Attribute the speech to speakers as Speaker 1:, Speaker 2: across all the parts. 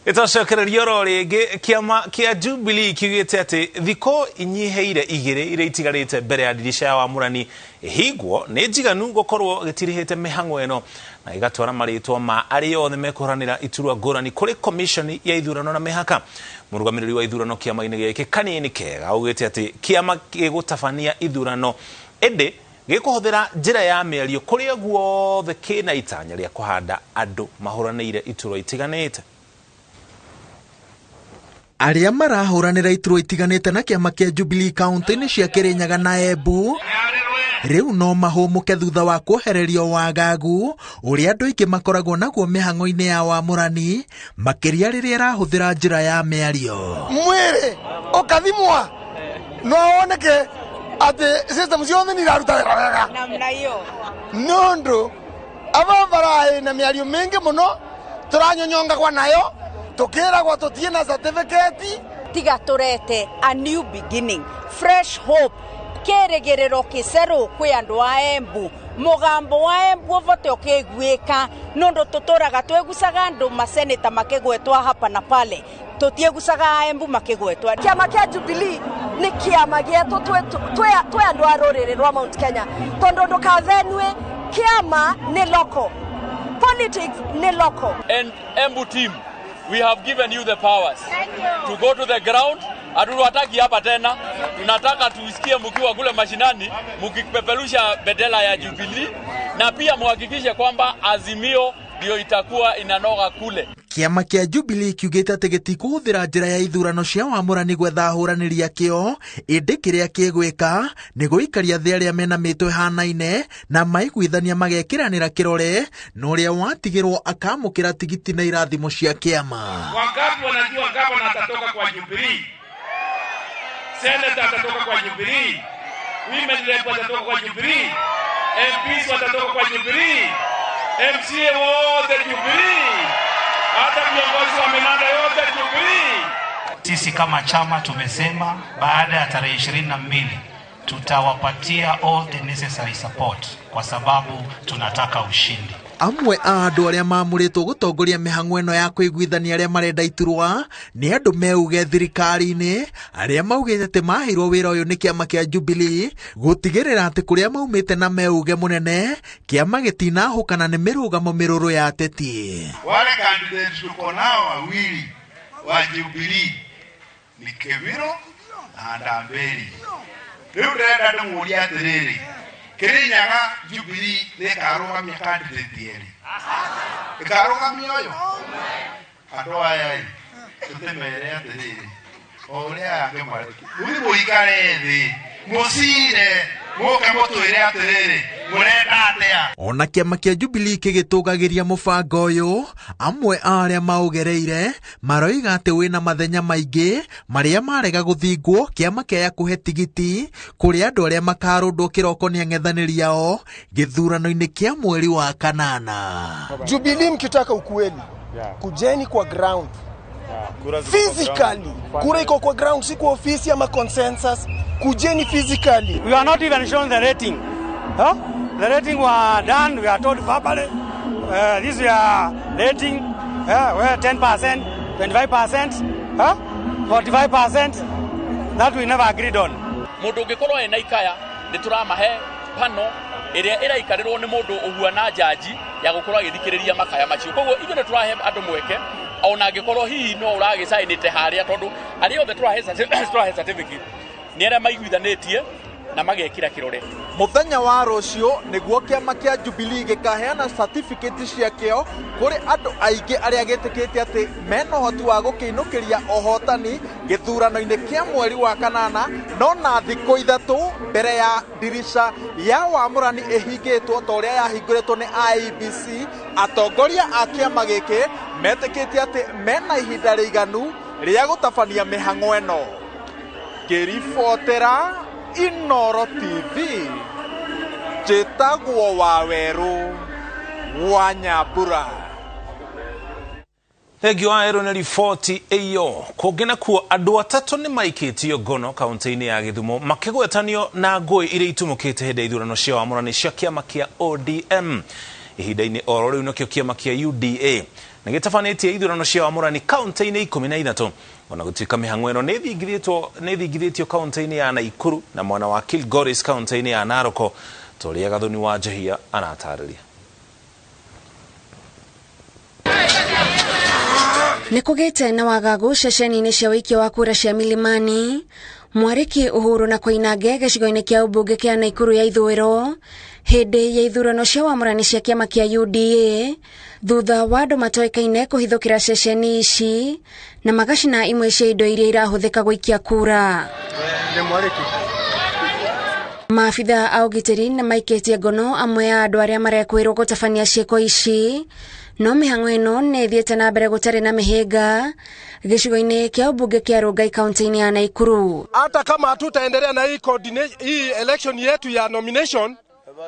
Speaker 1: Ĩtocokereria oro rĩngĩ kĩama kĩa Jubilee kiugĩte atĩ thikũ inyihĩire 2 iria itigarĩte mbere ya ndirica ya wamũrani ĩhingwo nĩ njiganu gũkorwo gĩtirihĩte mĩhang'o ĩno na ĩgatwara marĩtwa ma arĩa othe mekũhũranĩra iturwa ngũrani kũrĩ komishoni ya ithurano na mĩhaka. Mũrũgamĩrĩri wa ithurano kĩama-inĩ gĩkĩ Kanini Kega augĩte atĩ kĩama gĩgũtabania ithurano ĩndĩ gĩkũhũthĩra njĩra ya mĩario kũrĩa guothe kĩna itanya rĩa kũhanda andũ mahũranĩire iturwa itiganĩte.
Speaker 2: Arĩa marahũranĩra iturwa itiganĩte na kĩama kĩa Jubilee kaunti-inĩ cia Kirinyaga na Embu rĩu no mahũmũke thutha wa kwehererio wagagu ũrĩa andũ aingĩ makoragwo naguo mĩhang'o-inĩ ya wamũrani makĩria rĩrĩa ĩrahũthĩra njĩra ya mĩario.
Speaker 3: Mwĩrĩ ũkathimwa no woneke atĩ system ciothe nĩ iraruta wĩra wega
Speaker 4: namna hiyo
Speaker 3: nĩ ũndũ aba baraĩ na mĩario mĩingĩ mũno tũranyonyongagwa nayo tukiragwo tutie na certificate.
Speaker 4: Tiga turete a new beginning, fresh hope, kĩrĩgĩrĩro kĩcerũ kwĩ andũ a Embu, mũgambo wa Embu ũvote ũkĩiguĩka nũndũ tũtũraga twĩgucaga andũ maseneta makĩgwetwa hapa na pale, tũtiĩgucaga a Embu makĩgwetwa.
Speaker 5: Kĩama kĩa Jubilee nĩ kĩama gĩetũ twĩ andũ a rũrĩrĩ rwa Mount Kenya tondũ ndũkavenue kĩama nĩ local, politics nĩ local.
Speaker 6: And Embu team, we have given you the powers to go to the ground. Hatuwataki hapa tena, tunataka tusikie mkiwa kule mashinani mkipeperusha bendera ya Jubilee, na pia muhakikishe kwamba Azimio ndio itakuwa inanoga kule.
Speaker 2: Kĩama kĩa Jubilee kiugĩte atĩ gĩtikũhũthĩra njĩra ya ithurano cia wamũrani gwetha ahũranĩri akĩo, ĩndĩ kĩrĩa kĩgwĩka nĩ gũikaria thĩ arĩa mena mĩtwe ĩhanaine na maiguithania magekĩranĩra kĩrore na ũrĩa watigĩrwo akamũkĩra tigiti na irathimo cia kĩama.
Speaker 7: Wangapi wanajua gavana atatoka kwa Jubilee? Senator atatoka kwa Jubilee? Women rep watatoka kwa Jubilee? MPs watatoka kwa Jubilee? MCA wote Jubilee? Hata viongozi wa minanda yote Jubilee.
Speaker 8: Sisi kama chama tumesema baada ya tarehe 22 tutawapatia all the necessary support kwa sababu tunataka ushindi.
Speaker 2: Amwe a andũ arĩa maamũrĩtwo gũtongoria mĩhang'o ĩno ya kũiguithania arĩa marenda iturwa nĩ andũ meuge thirikari-inĩ arĩa maugĩte atĩ maheirwo wĩra ũyũ nĩ kĩama kĩa Jubilee gũtigĩrĩra atĩ kũrĩa maumĩte na meuge mũnene kĩama gĩtinahũkana nĩ mĩrũgamo mĩrũrũ ya ateti.
Speaker 9: Wale candidates tuko nao wawili wa Jubilee ni Keviro na Ndamberi. Rĩu ndĩrenda ndĩmũrie atĩrĩrĩ, Kirinyaga Jubilee nĩ ĩkarũgamia candidate erĩ? Ĩkarũgamia ũyũ? Andũ aya ĩ, tũtĩmere atĩrĩrĩ, o ũrĩa aya angĩ mareki, mũthiĩ mũikare thĩ, mũcire, mũke mũtwĩre atĩrĩrĩ, mũrenda atĩa?
Speaker 2: Ona kĩama kĩa Jubilee kĩgĩtũgagĩria mũbango ũyũ, amwe a arĩa maũgereire maroiga atĩ wĩna mathenya maingĩ marĩa marega gũthingwo kĩama kĩaya kũhe tigiti kũrĩ andũ arĩa makarũndwo kĩroko nĩ ang'ethanĩri ao gĩthurano-inĩ kĩa mweri wa kanana.
Speaker 3: Jubilee mkitaka ukweli, kujeni kwa ground. Physically, kura iko kwa ground, si kwa ofisi ama consensus. Kujeni physically.
Speaker 10: We are not even shown the rating. Huh? The rating were done, we are told verbally. This we are rating, well, 10%, 25%, huh? 45%. That we never agreed on.
Speaker 6: Mundu ungikorwo ena ikaya ni turamahe pano ĩrĩa ĩraikarĩrwo nĩ mũndũ ũhuana jaji ya gũkorwo agĩthikĩrĩria makaya macio. Koguo ithuĩ nĩ tũrahe andũ mweke ona angĩkorwo hihi no ũragĩcainĩte harĩa, tondũ arĩa othe tũrahe certificate nĩ arĩa maiguithanĩtie na magekĩra kĩrore.
Speaker 2: Mũthenya wa rũciũ nĩguo kĩama kĩa Jubilee gĩkaheana certificate ciakĩo kũrĩ andũ aingĩ arĩa gĩtĩkĩtie atĩ mena ũhoti wa gũkĩinũkĩria ũhotani gĩthurano-inĩ kĩa mweri wa kanana, no na thikũ 3 mbere ya ndirica ya wamũrani ĩhingĩtwo ta ũrĩa yahingũrĩtwo nĩ IEBC. Atongoria a kĩama gĩkĩ metĩkĩtie atĩ mena ihinda rĩiganu rĩa gũtabania mĩhang'o ĩno. Ngĩribotera Inooro TV, njĩtagwo Wawerũ wa Nyambura.
Speaker 1: Thengiũ wa Aaron riboti ĩyo. Kũngĩ nakuo andũ 3 nĩ maikĩtio ngono kaunti-inĩ ya Gĩthumo makĩgwetanio na ngũĩ iria itumũkĩte hĩndĩ ya ithurano cia wamũrani cia kĩama kĩa ODM. Ihinda-inĩ oro rĩu nakĩo kĩama kĩa UDA nĩ gĩtabanĩtie ithurano cia wamũrani kaunti-inĩ 13 ona gũtuĩka mĩhang'o ĩno nĩ ĩthingithĩtio kaunti-inĩ ya Naikuru na mwena wa Kilgoris kaunti-inĩ ya Narok. Toria Gathoni wa Njehia aratarĩria.
Speaker 11: Nĩ kũgĩte na wagagu ceceni-inĩ cia ũikia wa kura cia Milimani, Mwariki, Uhuru na Koinange gĩcigo-inĩ kĩa ũmbunge kĩa Naikuru ya ithũĩro hĩndĩ ya ithurano cia wamũrani cia kĩama kĩa UDA thutha wa andũ matoĩkaine kũhithũkĩra ceceni ici na magacina imwe cia indo iria irahũthĩka gũikia kura. Maabitha a ũgitĩri nĩ maikĩtie ngono amwe a andũ arĩa marekwĩrwo gũtabania ciĩko ici, no mĩhang'o ĩno nĩ ĩthiĩte na mbere gũtarĩ na mĩhĩnga gĩcigo-inĩ kĩa ũmbunge kĩa Rongai kaunti-inĩ ya Naikuru.
Speaker 3: Hata kama hatutaendelea na hii hii election yetu ya nomination,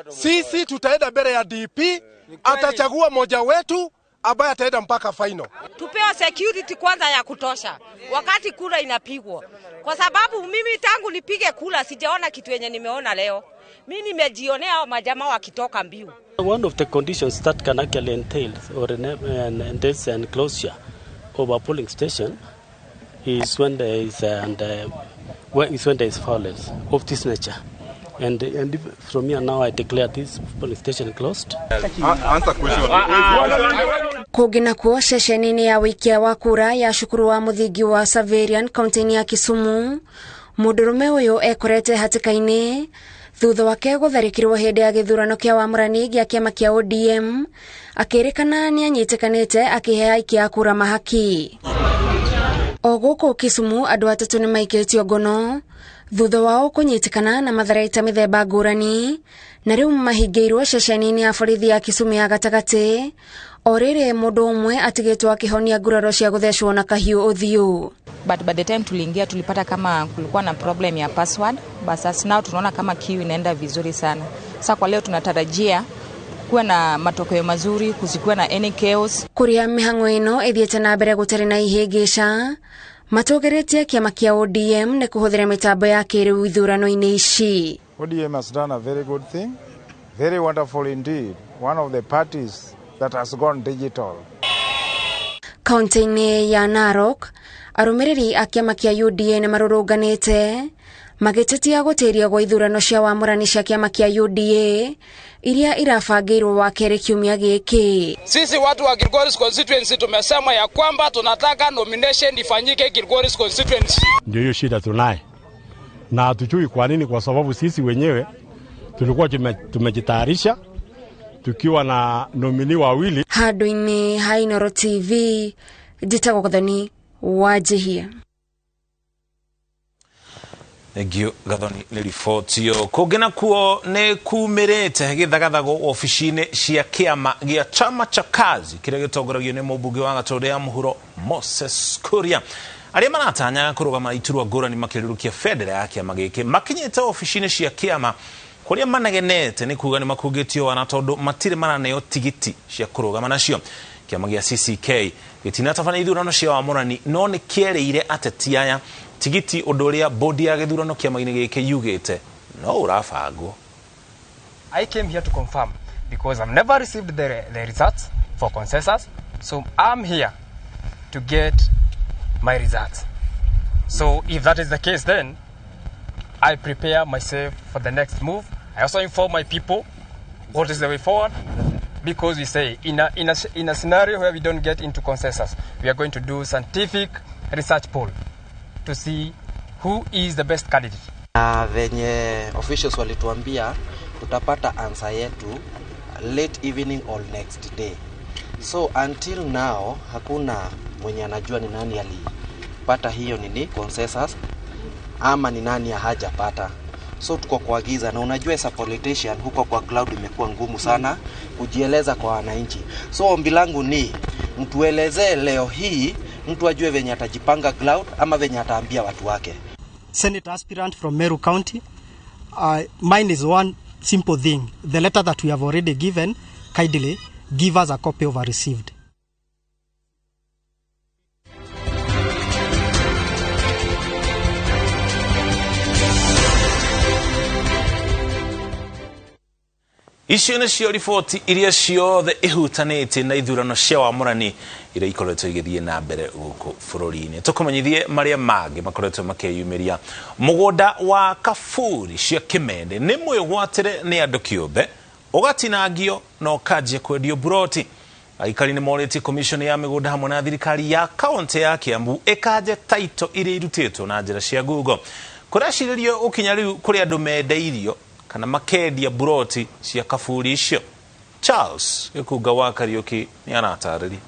Speaker 3: sisi tutaenda mbele ya DP, atachagua moja wetu ambaye ataenda mpaka final.
Speaker 12: Tupewe security kwanza ya kutosha wakati kura inapigwa, kwa sababu mimi tangu nipige kura sijaona kitu yenye nimeona leo. Mimi nimejionea majamaa wakitoka mbiu.
Speaker 13: One of the conditions that can actually entail or entails enclosure of a polling station is when there is when there is violence of this nature. And if from here now I declare this polling station closed.
Speaker 14: Answer question.
Speaker 11: Kũngĩ nakuo ceceni-inĩ ya ũikia wa kura ya cukuru wa mũthingi wa Saverian kaunti-inĩ ya Kisumu, mũndũrũme ũyũ ekorete hatĩka-inĩ thutha wake gũtharĩkĩrwo hĩndĩ ya gĩthurano kĩa wamũrani gĩa kĩama kĩa ODM, akĩrĩkana nĩanyitĩkanĩte akĩhe aikia a kura mahaki. O gũkũ Kisumu andũ atatũ nĩmaikĩtio ngono thutha wao kũnyitĩkana na matharaita mĩthemba ngũrani na rĩu mahingĩirwo ceceni-inĩ ya borithi ya Kisumu ya gatagatĩ, o rĩrĩ mũndũ ũmwe atigĩtwo akĩhonia nguraro cia gũthecwo na kahiũ ũthiũ.
Speaker 15: But by the time tuliingia tulipata kama kulikuwa na problem ya password, but sasa now tunaona kama queue inaenda vizuri sana. Sasa kwa leo tunatarajia kuwa na matokeo mazuri, kusikuwa na any chaos.
Speaker 11: Kuria mĩhang'o ĩno ĩthiĩte na mbere gũtarĩ na ihĩngĩca, matũgĩrĩtie kĩama kĩa ODM nĩ kũhũthĩra mĩtambo ya kĩrĩu ithurano-inĩ ici.
Speaker 16: ODM has done a very good thing, very wonderful indeed. One of the parties that has gone digital.
Speaker 11: Kaunti-inĩ ya Narok, arũmĩrĩri a kĩama kĩa UDA nĩ marũrũnganĩte magĩtetia gũtĩria gwa ithurano cia wamũrani cia kĩama kĩa UDA iria irabangĩirwo wa kerĩ kiumia gĩkĩ.
Speaker 17: Sisi watu wa Kilgoris constituency tumesema ya kwamba tunataka nomination ifanyike Kilgoris constituency.
Speaker 18: Ndio hiyo shida tunaye, na hatujui kwa nini, kwa sababu sisi wenyewe tulikuwa tumejitayarisha tukiwa na nomini wawili.
Speaker 11: Handũ-inĩ ha Inooro TV, njĩtagwo Gathoni wa Njehia.
Speaker 1: Thengio Gathoni nĩ riboti ĩyo. Kũngĩ nakuo nĩ kumĩrĩte gĩthagathago obici-inĩ cia kĩama gĩa Chama cha Kazi kĩrĩa gĩtongoragio nĩ mũmbunge wa Gatũndũ ya Mũhuro Moses Kuria. Arĩa maratanyaga kũrũgama iturwa ngũrani makĩrũrũkia bendera ya kĩama gĩkĩ makinyĩte obici-inĩ cia kĩama kũrĩa manegenete nĩ kuga nĩ makungĩtio wana tondũ matirĩ maraneo tigiti cia kũrũgama nacio. Kĩama gĩa CCK gĩtinatabania ithurano cia wamũrani no nĩ kĩerĩire ateti aya tigiti ũndũ ũrĩa bodi ya gĩthurano kĩama-inĩ gĩkĩ yugĩte no ũrabangwo.
Speaker 19: I came here to confirm because I've never received the results for consensus, so I'm here to get my results. So if that is the case, then I prepare myself for the next move. I also inform my people what is the way forward, because we say in a scenario where we don't get into consensus, we are going to do scientific research poll to see who is the best candidate.
Speaker 20: Na venye officials walituambia tutapata answer yetu late evening or next day. So until now hakuna mwenye anajua ni nani alipata hiyo nini consensus ama ni nani hajapata. So tuko kwa giza, na unajua as a politician huko kwa cloud imekuwa ngumu sana kujieleza kwa wananchi. So ombi langu ni mtuelezee leo hii, mtu ajue venye atajipanga cloud ama venye ataambia watu wake.
Speaker 21: Senator aspirant from Meru County, mine is one simple thing. The letter that we have already given, kindly give us a copy of our received.
Speaker 1: Icio nĩcio riboti iria ciothe ihutanĩtie na ithurano cia wamũrani iria ikoretwo igĩthiĩ na mbere gũkũ bũrũri-inĩ. Tũkũmenyithie marĩa mangĩ makoretwo makĩyumĩria. Mũgũnda wa kaburi cia Kĩmende nĩ mwĩgwatĩre nĩ andũ kĩũmbe, ũgatinangio na ũkanjia kwendio buroti. Aikari nĩ morĩtie komishoni ya mĩgũnda hamwe na thirikari ya kaũntĩ ya Kiambu ĩkanje taito iria irutĩtwo na njĩra cia Google. Kũrecirĩrio gũkinya rĩu kũrĩ andũ mendeirio kana makendia buroti cia kaburi icio. Charles Gĩkunga wa Kariũki nĩ aratarĩria.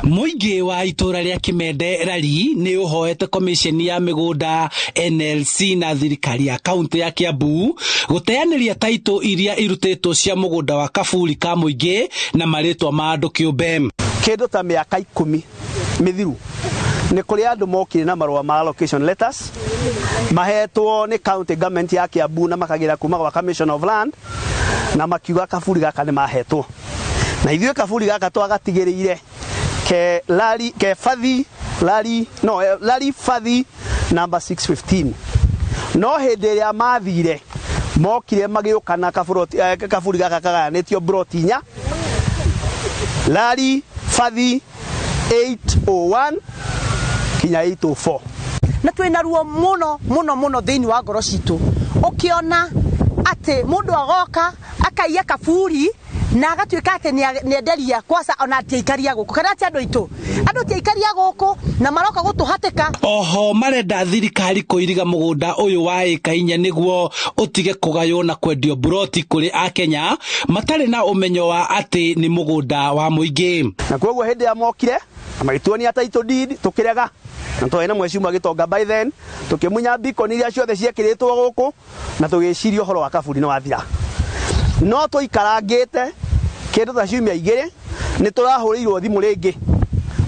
Speaker 14: Mũingĩ wa itũra rĩa Kĩmende Rari nĩ ũhoete komisheni ya mĩgũnda NLC na thirikari ya kaũntĩ ya Kiambu gũteanĩria taitũ iria irutĩtwo cia mũgũnda wa kaburi ka mũingĩ na marĩtwa ma andũ kĩũmbe.
Speaker 22: Kĩndũ ta mĩaka 10 mĩthiru nĩ kũrĩ andũ mokire na marũa ma allocation letters mahetwo nĩ county government ya Kiambu na makagĩra kuma gwa Commission of Land na makiuga kaburi gaka nĩ mahetwo. Na ithuĩ kaburi gaka twagatigĩrĩire ke lari ke fathi lari no lari fathi number 615. No hĩndĩ ĩrĩa mathire mokire magĩũka na kaburi gaka kagayanĩtio broti inya, lari fathi 801 kinya 804.
Speaker 23: Na twĩna ruo mũno mũno mũno thĩinĩ wa ngoro citũ ũkĩona atĩ mũndũ agoka akaiya kaburi na agatuĩka atĩ nĩenderia kwaca ona atiaikaria gũkũ kana ati andũ aitũ andũ tiaikaria gũkũ na maroka gũtũhatĩka.
Speaker 14: Oho marenda thirikari kũiriga mũgũnda ũyũ wa ĩka inya nĩguo ũtige kũgaywo na kwendio buroti kũrĩ akenya matarĩ na ũmenyo wa atĩ nĩ mũgũnda wa mũingĩ.
Speaker 22: Na koguo hĩndĩ ya mokire na magĩtuonia title deed tũkĩrega na twarĩ na mweci Gĩtonga by then tũkĩmunya beacon iria ciothe ciekĩrĩtwo gũkũ na tũgĩciria ũhoro wa kaburi nĩ wathira. No tũikarangĩte kĩndũ ta ciumia 2 nĩ tũrahũrĩirwo thimũ rĩngĩ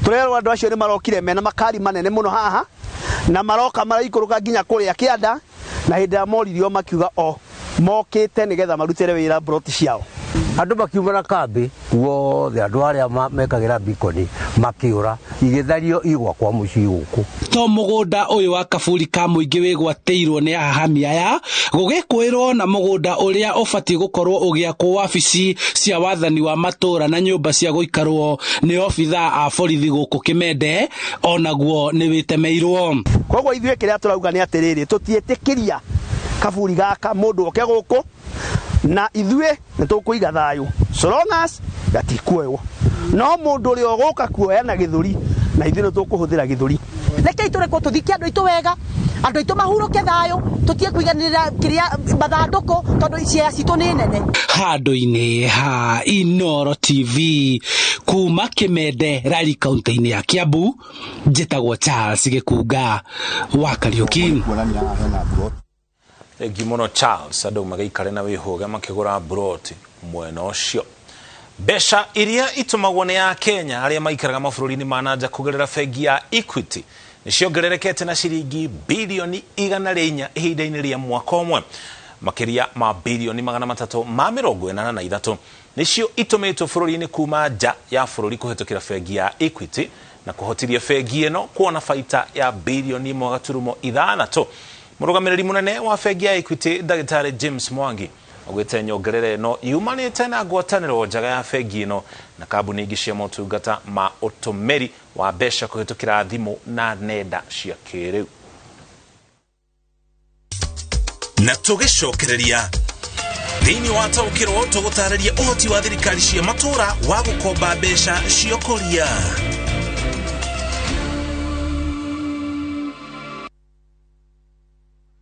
Speaker 22: tũrerwo andũ acio nĩ marokire mena makari manene mũno haha na maroka maraikũrũka nginya kũrĩa kĩanda na hĩndĩ ya moririo makiuga o mokĩte nĩgetha marutĩre wĩra broti ciao.
Speaker 24: Andũ makiuma na kambĩ guothe andũ arĩa mekagĩra bikoni makĩũra igĩthario igwa kwa mũciĩ gũkũ.
Speaker 14: To mũgũnda ũyũ wa kaburi ka mũingĩ wĩgwatĩirwo nĩ ahahami aya gũgĩkwĩrwo na mũgũnda ũrĩa ũbatiĩ gũkorwo ũgĩakwo wabici cia wathani wa matũra na nyũmba cia gũikarwo nĩ obithaa a borithi gũkũ Kĩmende onaguo nĩ wĩtemeirwo.
Speaker 22: Koguo ithuĩ kĩrĩa tũrauga nĩ atĩrĩrĩ, tũtiĩtĩkĩria kaburi gaka mũndũ oke gũkũ na ithuĩ nĩ tũkũiga thayũ so long as gatikuoywo no mũndũ ũrĩa ũgũka kuoya na gĩthũri na ithuĩ nĩ tũkũhũthĩra gĩthũri.
Speaker 23: Rekei tũrekwo tũthikie andũ aitũ wega, andũ aitũ mahurũke thayũ, tũtige kũiganĩrĩra kĩrĩa mathandũkũ tondũ ciea citũ nĩ nene.
Speaker 14: Handũ-inĩ ha Inooro TV kuma Kĩmende Rari kaũntĩ-inĩ ya Kiambu, njĩtagwo Charles Gĩkunga wa Kariũki.
Speaker 1: Thengiũ mũno Charles, andũ magĩikare na wĩhũge makĩgũra buroti mwena ũcio. Mbeca iria itũmagwo nĩ Akenya arĩa maikaraga mabũrũri-inĩ ma nanja kũgerera bengi ya Equity nĩ ciongererekete na ciringi bilioni 104 ihinda-inĩ rĩa mwaka ũmwe. Makĩria ma bilioni 383 nĩcio itũmĩtwo bũrũri-inĩ kuma nja ya bũrũri kũhetũkĩra bengi ya Equity na kũhotithia bengi ĩno kuona baita ya bilioni 1.6. Mũrũgamĩrĩri mũnene wa bengi ya Equity ndagĩtarĩ James Mwangi augĩte nyongerera ĩno yumanĩte na ngwatanĩro njega ya bengi ĩno na kambuni ingĩ cia motungata ma ũtũmĩri wa mbeca kũhetũkĩra thimũ na nenda cia kĩrĩu. Na tũgĩcokereria thĩinĩ wa taũkĩrwo tũgũtarĩria ũhoti wa thirikari cia matũra wa gũkomba mbeca cia ũkũria.